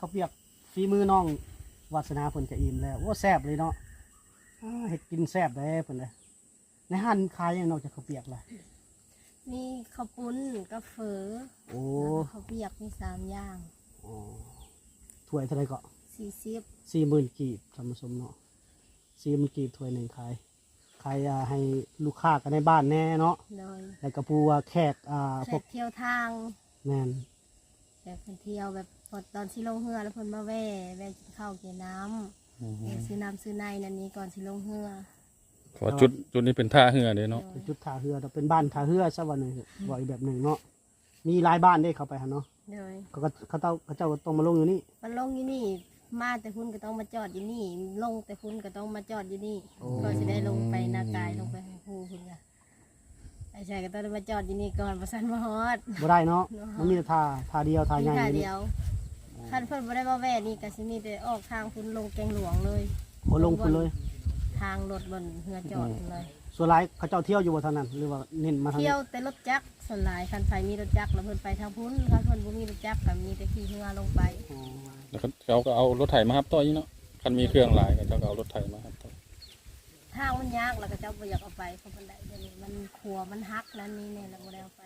ເຂົ້າປຽກຝີມືນ້ອງວາດສະໜາເພິ່ນກະອີ່ມແລ້ວ. ໂອ້ ແຊບເລີຍເນາະ. ອາ ເຮັດກິນແຊບເດ້ເພິ່ນເດ້. ໃນຮ້ານຂາຍຫຍັງນອກຈາກເຂົ້າປຽກລະ? ມີເຂົ້າປຸ້ນກັບເຝີ. ໂອ້ ແລ້ວກໍເຂົ້າປຽກ ມີສາມຢ່າງ. ອໍ ຖ້ວຍເທົ່າໃດເກາະ? ສີ່ສິບ. ສີ່ໝື່ນກີບ ທ່ານຜູ້ຊົມເນາະ. ສີ່ໝື່ນກີບຖ້ວຍໜຶ່ງຂາຍ ຂາຍ ອ່າ ໃຫ້ລູກຄ້າກັນໃນບ້ານແດ່ເນາະ. ໂດຍ. ແລ້ວກໍຜູ້ວ່າແຂກ ອ່າ ແຂກພວກທ່ຽວທາງ. ແມ່ນ. ແຂກເພິ່ນທ່ຽວແບບ ຕອນຊິລົງເຮືອແລ້ວເພິ່ນມາແວ່ ແວ່ກິນເຂົ້າກິນນ້ຳ ອືມ ແວ່ຊື້ນ້ຳຊື້ໃນນັ້ນນີ້ກ່ອນຊິລົງເຮືອ. ເພາະວ່າຈຸດ ຈຸດນີ້ເປັນທ່າເຮືອເດ້ເນາະ. ໂດຍ. ເປັນຈຸດທ່າເຮືອ ເປັນບ້ານທ່າເຮືອຊະວ່າໜຶ່ງ ອືມ ເວົ້າອີກແບບໜຶ່ງເນາະ. ມີຫຼາຍບ້ານເດ້ເຂົ້າໄປຫັ້ນເນາະ. ໂດຍ. ເຂົາກໍ ເຂົາເຈົ້າ ເຂົາເຈົ້າກໍຕ້ອງມາລົງຢູ່ນີ້. ມາລົງຢູ່ນີ້ ມາແຕ່ພຸ້ນກໍຕ້ອງມາຈອດຢູ່ນີ້ ລົງແຕ່ພຸ້ນກໍຕ້ອງມາຈອດຢູ່ນີ້. ໂອ້ ກໍຊິໄດ້ລົງໄປນາກາຍ ລົງໄປຫາຜູ້ພຸ້ນກະ ໄອ້ຊາຍກໍຕ້ອງໄດ້ມາຈອດຢູ່ນີ້ກ່ອນ ບໍ່ຊັ້ນບໍ່ຮອດ. ບໍ່ໄດ້ເນາະ. ບໍ່ຮອດ. ມັນມີແຕ່ທ່າ ທ່າດຽວ ທ່າໃຫຍ່ ມີທ່າດຽວ. ຄັນເພິ່ນບໍ່ໄດ້ມາແວ່ນີ້ກໍຊິມີແຕ່ອອກທາງພຸ້ນ ລົງແກງຫຼວງເລີຍ. ໂອ້ ລົງພຸ້ນເລີຍ. ທາງລົດບ່ອນເຮືອຈອດພຸ້ນເລີຍ. ສ່ວນຫຼາຍເຂົາເຈົ້າທ່ຽວຢູ່ບໍ່ທາງນັ້ນ ຫຼືວ່າເນັ້ນມາທາງນີ້? ທ່ຽວແຕ່ລົດຈັກ ສ່ວນຫຼາຍ. ຄັນໃຜມີລົດຈັກລະເພິ່ນໄປທາງພຸ້ນ ຄັນເພິ່ນບໍ່ມີລົດຈັກກໍມີແຕ່ຂີ່ເຮືອລົງໄປ. ອໍ ແລ້ວເຂົາກໍເອົາລົດໄຖມາຮັບຕໍ່ອີກເນາະ. ຄັນມີເຄື່ອງຫຼາຍ ເຂົາເຈົ້າກໍເອົາລົດໄຖມາຮັບຕໍ່. ທາງມັນຍາກ ແລ້ວເຂົາເຈົ້າບໍ່ຢາກເອົາໄປ ເພາະມັນໄດ້ ດຽວນີ້ມັນຂົວມັນຫັກນັ້ນນີ້ແນ່ ແລ້ວບໍ່ໄດ້ເອົາໄປ.